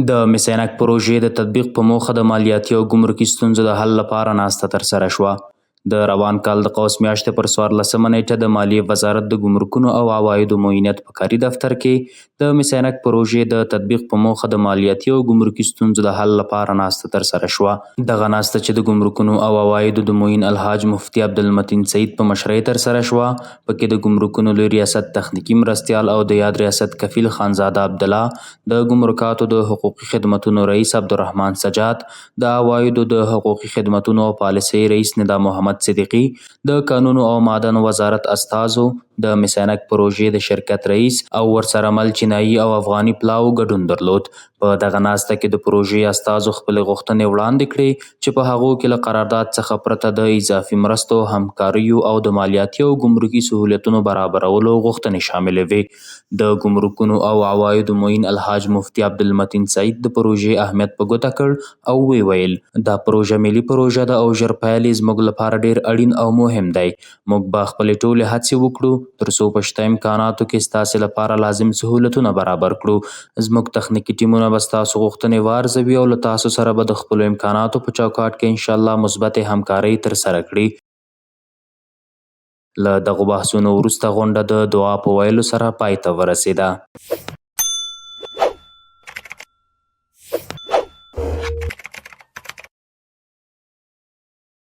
د مس عینک پروژې د تطبیق په موخه د مالیاتي او ګمرکي ستونزو د حل لپاره ناسته ترسره شوه. د روان کال د قوس میاشتې پر 14مه نېټه د مالیې وزارت د ګمرکونو او عوایدو معینیت په کاري دفتر کې د مس عینک پروژې د تطبیق په موخه د مالیاتي او ګمرکي ستونزو د حل لپاره ناسته ترسره شوه. دغه ناسته چې د ګمرکونو او عوایدو د معین الحاج مفتي عبدالمتین سعید په مشرۍ ترسره شوه، پکې د ګمرکونو لوی ریاست تخنیکي مرستیال او د یاد ریاست کفیل خانزاده عبدالله، د ګمرکاتو د حقوقي خدمتونو رئیس عبدالرحمن سجاد، د عوایدو د حقوقي خدمتونو او پالیسۍ رئیس ندا محمد صدیقي، د کانونو او معادن وزارت استازو، د مس عینک پروژې د شرکت رئیس او ورسره مل چینایي او افغاني پلاوو ګډون درلود. په دغه ناسته کې د پروژې استازو خپلې غوښتنې وړاندې کړې، چې په هغو کې له قرارداد څخه پرته د اضافي مرستو، همکاریو او د مالیاتي او ګمرکي سهولتونو برابرولو غوښتنې شاملې وې. د ګمرکونو او عوایدو معین الحاج مفتي عبدالمتین سعید د پروژې اهمیت په ګوته کړ او ویې ویل، دا پروژه ملي پروژه ده او ژر پیل یې زموږ لپاره ډېر اړین او مهم دی. موږ به خپلې ټولې هڅې وکړو، تر څو په شته امکاناتو کې ستاسې لپاره لازم سهولتونه برابر کړو. زموږ تخنیکي ټیمونه به ستاسو غوښتنې وارزوي او له تاسو سره به د خپلو امکاناتو په چوکاټ کې انشاالله مثبتې همکارۍ ترسره کړي. له دغو بحثونو وروسته غونډه د دعا په ویلو سره پای ته ورسېده.